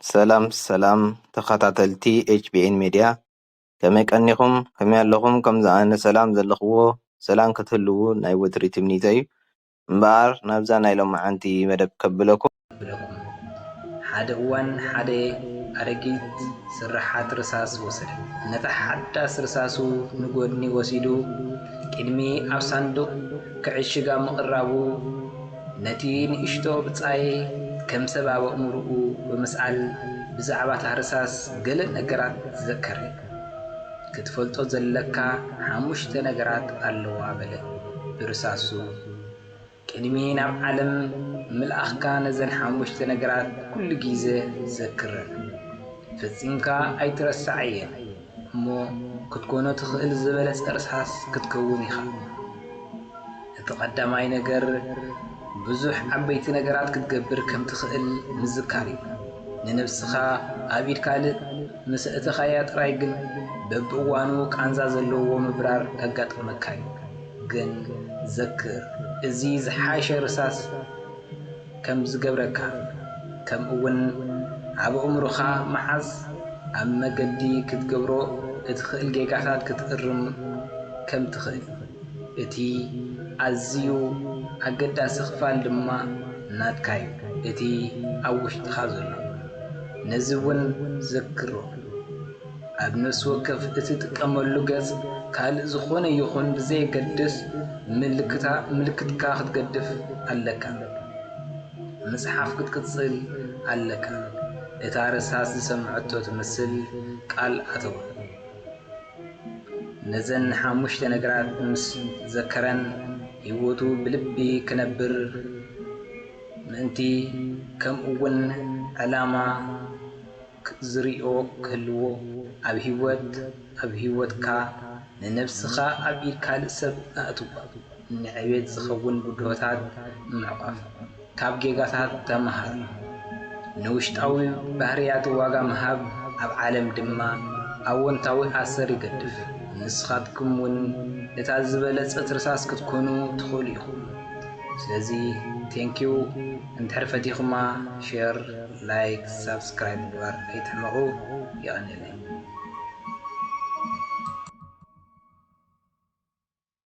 ሰላም ሰላም ተኸታተልቲ ኤች ቢ ኤን ሜድያ፣ ከመይ ቀኒኹም? ከመይ ኣለኹም? ከምዚ ኣነ ሰላም ዘለኽዎ ሰላም ክትህልዉ ናይ ወትሪ ትምኒተይ እዩ። እምበኣር ናብዛ ናይ ሎማዓንቲ መደብ ከብለኩም። ሓደ እዋን ሓደ ኣረጊት ስርሓት ርሳስ ወሰደ። ነታ ሓዳስ ርሳሱ ንጎድኒ ወሲዱ ቅድሚ ኣብ ሳንዱቕ ክዕሽጋ ምቕራቡ፣ ነቲ ንእሽቶ ብጻይ ከም ሰብ ኣብ ኣእምሮኡ ብምስኣል ብዛዕባ እታ ርሳስ ገለ ነገራት ዘከረ። ክትፈልጦ ዘለካ ሓሙሽተ ነገራት ኣለዋ በለ ብርሳሱ። ቅድሚ ናብ ዓለም ምልኣኽካ ነዘን ሓሙሽተ ነገራት ኩሉ ግዜ ዘክረን። ፈጺምካ ኣይትረስዓየን እሞ ክትኮኖ ትኽእል ዝበለጸ ርሳስ ክትከውን ኢኻ። እቲ ቀዳማይ ነገር ብዙሕ ዓበይቲ ነገራት ክትገብር ከም ትኽእል ምዝካር እዩ። ንነብስኻ ኣብ ኢድ ካልእ ምስ ኣእተኻያ ጥራይ ግን በብእዋኑ ቃንዛ ዘለዎ ምብራር ከጋጥመካ እዩ። ግን ዘክር፣ እዚ ዝሓሸ ርሳስ ከም ዝገብረካ፣ ከምኡውን ኣብ ኣእምሮኻ መዓዝ ኣብ መገዲ ክትገብሮ እትኽእል ጌጋታት ክትእርም ከም ትኽእል። እቲ ኣዝዩ ኣገዳሲ ክፋል ድማ ናትካ እዩ፣ እቲ ኣብ ውሽጥኻ ዘሎ። ነዚ እውን ዘክሮ። ኣብ ነፍሲ ወከፍ እትጥቀመሉ ገጽ ካልእ ዝኾነ ይኹን ብዘየገድስ ምልክታ-፣ ምልክትካ ክትገድፍ ኣለካ። ምጽሓፍ ክትቅጽል ኣለካ። እታ ርሳስ ዝሰምዐቶ ትመስል ቃል ኣተወ። ነዘን ሓሙሽተ ነገራት ምስ ዘከረን ህይወቱ ብልቢ ክነብር ምእንቲ ከምኡ እውን ዕላማ ዝሪኦ ክህልዎ ኣብ ህይወት ኣብ ህይወትካ ንነብስኻ ኣብ ኢድ ካልእ ሰብ ኣእትዋ። ንዕቤት ዝኸውን ብድሆታት ምዕቋፍ። ካብ ጌጋታት ተመሃር። ንውሽጣዊ ባህርያት ዋጋ ምሃብ ኣብ ዓለም ድማ ኣወንታዊ ኣሰር ይገድፍ። ንስኻትኩም እውን እታ ዝበለጸት ርሳስ ክትኮኑ ትኽእሉ ኢኹም። ስለዚ ቴንኪው። እንድሕር ፈቲኹማ ሼር፣ ላይክ፣ ሳብስክራይብ ምግባር ኣይትሕመቑ። የቐንየለይ።